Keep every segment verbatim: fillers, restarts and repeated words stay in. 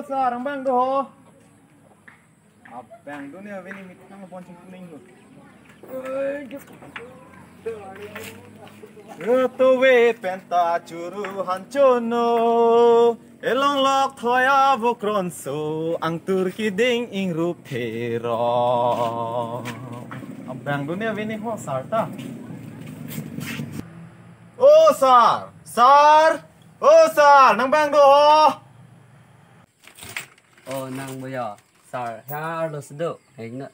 Sar, abang do ho. Abang do ne, ave ne, methang pon chingkuning do. Rotove penta churu hanchono, elong lok thoya vokronso, angtur kiding ingrup thero. Abang do ne, ave ne ho, sar ta. O sar, sar, o sar, nang abang do ho. O nang boyo, sar, ha arlo sedo, heng na.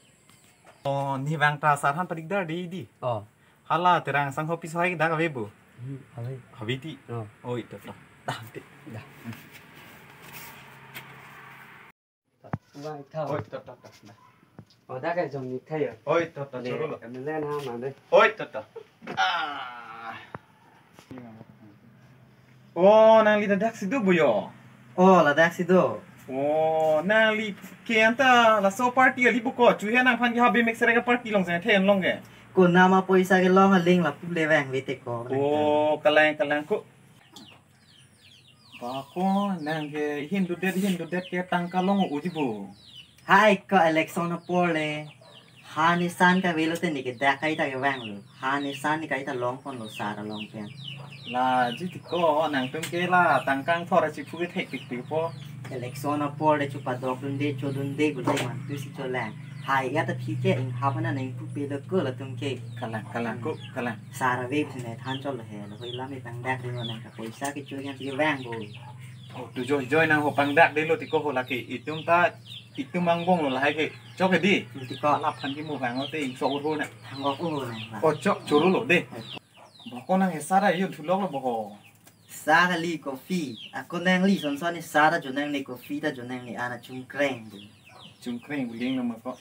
O, ne abang ta sar han padik dar di di. O. Hala, Terang sang hopi sohai dak ave bo. Hmm, ave. Ave di. O. Oi, to, to. Dah, di. Dah. Wah, ita. Oi, to, to, to. Dah. O, dak ke jong ni thayo. Oi, to, to, le, choro lo. Kami le na ma de. Oi, to, to. Ah. O, nangli ladak si do boyo. O, ladak si do. O, nangli ke anta laso party ali buko. Chuhe nangphan ke habe mek sereka party long jeng the-en long ke. Ko nama poisa kelong aling lapu le vangve te ko. O, kalang kalang ko. Ba ko nang ke hin dudet hin dudet ke tangka long uji bo. Hai ko election apor le. Ha nisan kavelo te ne ke dak kaita kevanglo. Ha nisan ne kaita longponlo sar along pen. La ji ti ko nangtum ke la tangka angthor chiphu ke thekpikpik po. Election apor le chupadok dunde chodunde gulai mantu si cholang. Hai ya ta phi ke inghap na nang pu pelo ko latum ke. Kalang kalang ko kalang. Sar ave si ne than cholo he lo hoi lam e pangdak de nang ka poisa ke chuyan si vang bo. O, tu joi joi nang ho pangdak de lo ti ko ho lake itum ta itum angbong lo lahai ke. Chok ke di. Ti ko. Laphan ke mo vang o te ingsok ro na. Thang ok ro na. O chok choro lo de. Ba ko nang esa ra yun thulok lo bo ho. Sa kali coffee. Ako nangli son son ni sa ta jo nangne coffee ta jo nangne ana chungkreng bu. Chungkreng bu ling lo ma ko.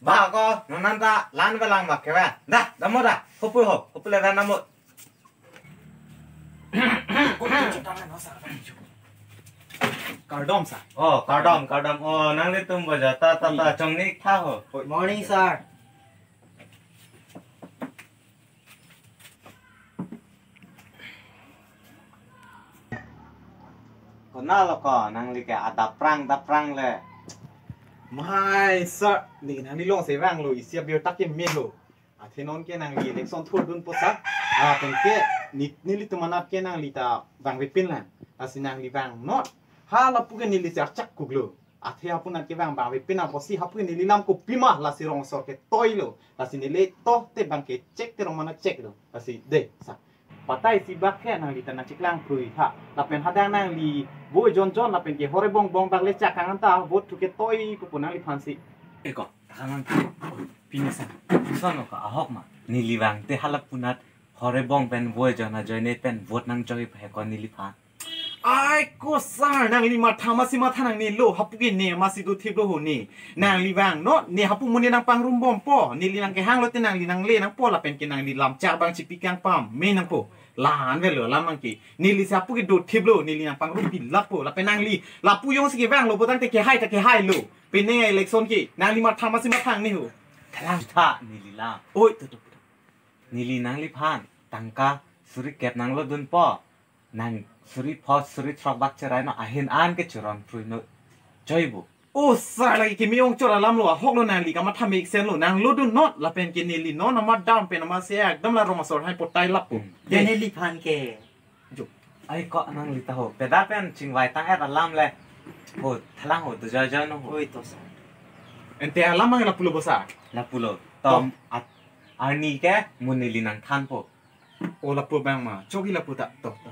Ba ko, non anta lan velang ba keva. Dah, damo dah. Hopu ho, hopu le dah namo. Kardom sa. O, kardom, kardom. O, nanglitum boja ta ta ta chongni tha ho. Morning, sir. Konat lo ko, nangli ke adaprang daprang le. Mahai sir, ne nangli long se vanglo, isi abir tak ke melo. Athe non ke nangli election thurdun po sir. Athe ke ne, nelitum anat ke nangli ta vangvepin lang. Lasi nangli vang not. Hala pu ke neli char chak kuklo. Athe hapu nat ke vang vangvepin apotsi hapu neli lam kopima lasi rong asor ke toilo. Lasi neli to te bang ke chek te rong mana chek lo. Lasi de sa. Patai si bak ke nangli ta nang chiklang prui tha. Lapen hadang nangli vote jon jon lapen ke hore bong bong bak le chak kang anta vote thu ke toi ko pu nangliphan si. Eko, tangan pini sa. Sono ka ahok ma. Neli vang te hala pu nat hore bong pen vote jon ajoine pen vote nang joi pa he ko neliphan. Ai ko sir, nangli matha masi matha nangne lo, hapu ke ne masi dothip lo ho ne. Nangli vang not, ne hapu mo ne nangpangrum bompo, neli nang kehang lote nangli nangle nangpo lapen ke nangli lam char bang chipi kang pame nangpo. Lan velo lam angke. Neli si hapu ke dothip lo, neli nangpangrum pilap po, lapen nangli lapu jongsi kevanglo pu tangte kehai ta kehai lo. Penang election ke, nangli matha masi matha nangne ho. Kalang tha neli lam. Oi, to to. Neli nangliphan tangka suri kep nanglo dunpo. Nang suri pho suri throk bak cherai no ahin an ke churon prui no. Choi bo. O sir, lagi kimi ong chor alam lo, ahok lo nangli kamatha mesen lo, nanglo dun not lapen ke neli non nama dam pen nama se ekdam la rong asor hai potai lap po. Hmm. De neliphan ke. Jo. Ai ko nangli ta ho. Peda pen chingvai tang et alam le. Ho, thalang ho, tu joi joi no ho. Oi to sir. Ente alam mang lapulo bo sir. Lapulo. Tom at arni ke mo neli nangthan po. O lapu bang ma, chogi lapu ta, to, to.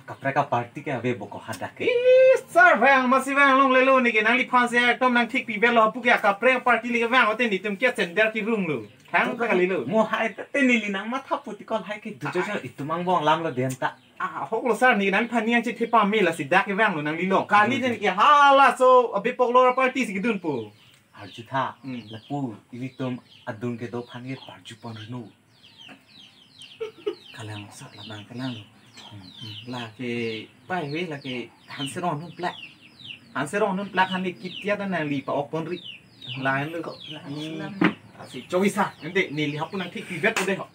Kaprek aparty ke ave bo ko hadak ke. Ih, sir, vang masi vang longlelo ne ke nangliphan se ekdom nangthik pivelo hapu ke kaprek aparty le vang ote netum ke sender kirung lo. Thang ta kali lo. Mo hai te neli nangmatha puti kol hai ke dujo jo itum angbong lam lo den ta. Ah, ahok lo sir ne nangliphan ni angchit thepa me lasi dak ke vang lo nangli long. Kali den ke halaso abipok lo aparty si kidun po. Arju tha, hmm, lapu ilitum adung kedo aphan ke parju pon renu. Kalang sa labang kalang lo. Hmm, hmm. Lake pai ve lake hanserong nun plak. Hanserong nun plak han kitia ta nangli pa-ok ponri. Lain lo. Ko, lain. Hmm. Lasi choisa, ente neli hapu nangthik pivet ude ho.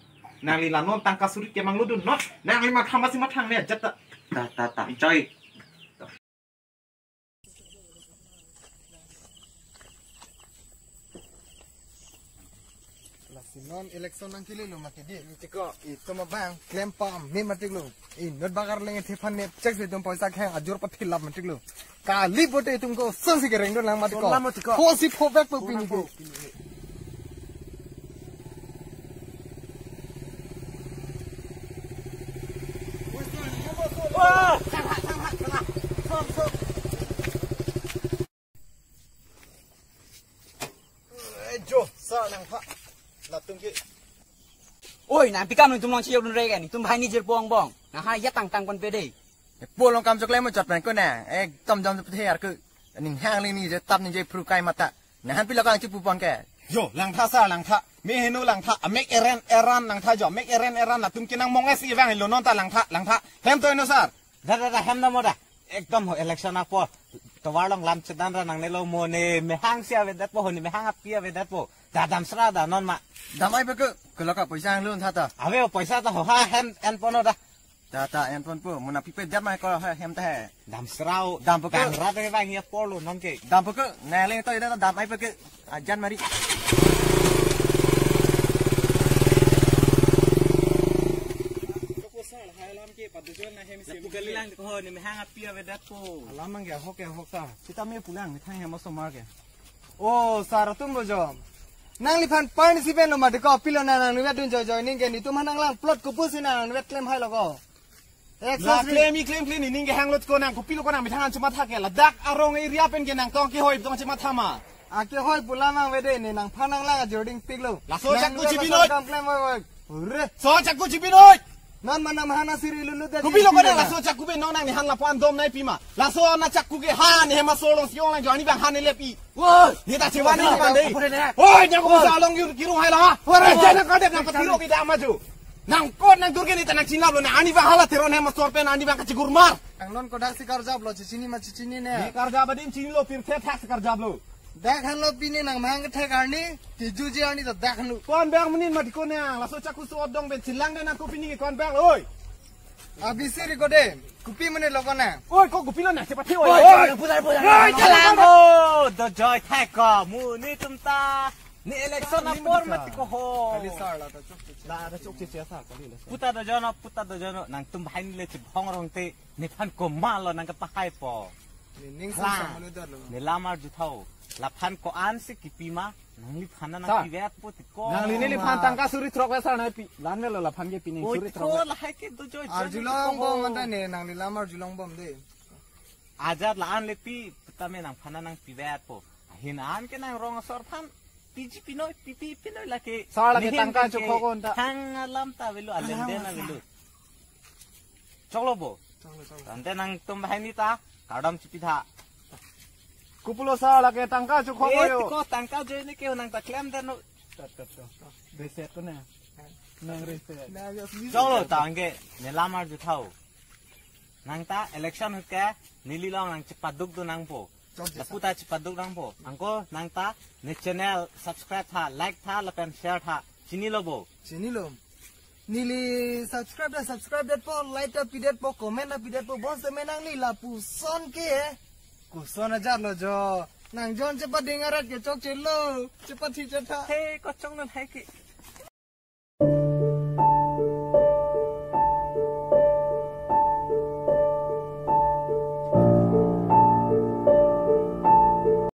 Nangli la non tangka suri ke mang lo dun not. Nangli matha masi matha nangne ajat ta. Ta, ta, ta, choi. Lasi non election nangkele lo mati di. Tiko. Itum abang klem pame mati lo. Inut bakar leng thephan ne check se itum poisa khang ajor pathilap mati lo. Kali bote itum kosonsi kereng dun lang mati ko. Solam mati ko. Phosi pho back po pini ke. Wah! Eh, jo, sir, nangtha. Latum ke. Oi, nangpi kam nangtum longsi jok dun re kan. Itum banghini jirpo angbong. Nang ha ya tang tang pon pe dei. Polong kam jok le mo jot pen ko na. Ekdom jom jop the ar ko. Ning hang le ni je tap ni je phru kai mata. Nanghan pilo kang chipu pon ke. Jo, langtha sir, langtha. Me heno langtha. Amek eren eran langtha jo. Mek eren eran latum ke nang mong es ivang lo non ta langtha, langtha. Hem to eno sir. Da, da, da, hem da mo da. Ekdom ho election apo. Tovar long lam chedan ra nangnelo mo ne mehang si avedetpo ho ne mehang api avedetpo. Da damsra da non ma. Dam ai peke, keloka poisa ang lun thata. Ave o poisa ta ho ha hem en pono da. Tata en pon po, muna pipe dam ai ko ha hem ta he. Damsra o. Dam peke. Dam ra te bang ya polo non ke. Dam peke, na leng to ida dam ai peke. Ajan mari. Lapu kali lang ko ni mehang api avedetpo. Alam mang ya hok ya hok ta. Sita me pulang ni thang ya mosomar ke. O, sir atum bojom. Nangliphan parni si pen lo mati ko pilo na nangni vet dun joi joi ning ke netum ha nanglang plot kopusi nangni vet klem hai lo ko. La Excess claim i claim claim ni ning ke hang lot ko nang kopilo ko nang methang an chematha ke ladak arong area pen ke nangtong kehoi tong chematha ma. Akehoi pulang mang vede ne nangphan nanglang ajor dingpik lo. Laso chakku chipi noi. Nang dua kam klem oi oi. Ure. So chakku chipi noi. Non mana mahana siri lulu da. Kopilo ko nang laso chakku be non nang ni han lapu an dom nai pi ma. Laso na chakku ke ha ni hema solong siong lang jo ani bang han ni lepi. Woi. Ni ta chewan ni pan dei. Oi, nyang ko sa long yur kirung hai la. Ore, jana ka dep nang patiro ki dam aju. Nang kot nang durge ni ta nang chinlap lo na ani bang hala teron hema sor pen ani bang kachigurmar. Ang non kodak si karjap lo, chichini ma chichini ne. Ni karjap adin chinilo pirthe thak si karjap lo. Dak han lo pini nang mahang kethek arni, tijuji arni to dak han lo. Kon bang munin mati ko ne, laso chakku so odong ben chilang de nang ko pini kon bang lo, oi. Abisi ri ko de, kopi mene lo ko na. Oi, ko kopilo na chepathi, oi, oi, oi. Putar, putar. Oi, kalang ko. Do joi thek ko, mu netum ta. Ni election apor mati ko ho. Kali sir la ta chok chok. La ta chok chok sa kali la. Puta do jono, puta do jono, nangtum bahai ni le chibhong rong te, nephan ko ma lo nang kepahai po. Ni ning sung sa manu dar lo. Ni lamar juthau. Laphan ko-an si kipi ma, nangliphan nang pivet po ti ko. Nangli neliphan tangka suri throk wesar nai pi. Lan velo laphan ke pining suri throk. Oi, ko lahai ke do joi. Arjulong bom manta ne nangli lam arjulong bom de. Ajat la-an le pi, tame nangphan nang pivet po. Ahin an ke nang rong asor phan, piji pinoi, pipi pinoi lake. Sir lake tangka chukho ko anta. Hang alam ta velo, alem den na velo. Choklo bo. Choklo, choklo. Tangte nangtum bahai ni ta, kardom chipitha. Kopulo sir lake tangka chukho ko yo. Ko tangka joi ne ke nang ta klem den no. Tat, tat, tat. Reset ko na. Nang reset. Choklo tangke, ne lamar juthau. Nang ta election ahut ke neli long nang chepaduk do nangpo. Chok jesa. Lapu ta chepaduk nangpo. Angko nang ta ne channel subscribe tha, like tha, lapen share tha. Chinilo bo. Chinilo. Neli subscribe ta subscribe detpo, like ta pidetpo, comment ta pidetpo. Bonseme nangli lapuson ke. Koson ajar lo jo. Nang jon chepading arat ke chokche lo. Chepathi chetha. He, kochong non hai ke.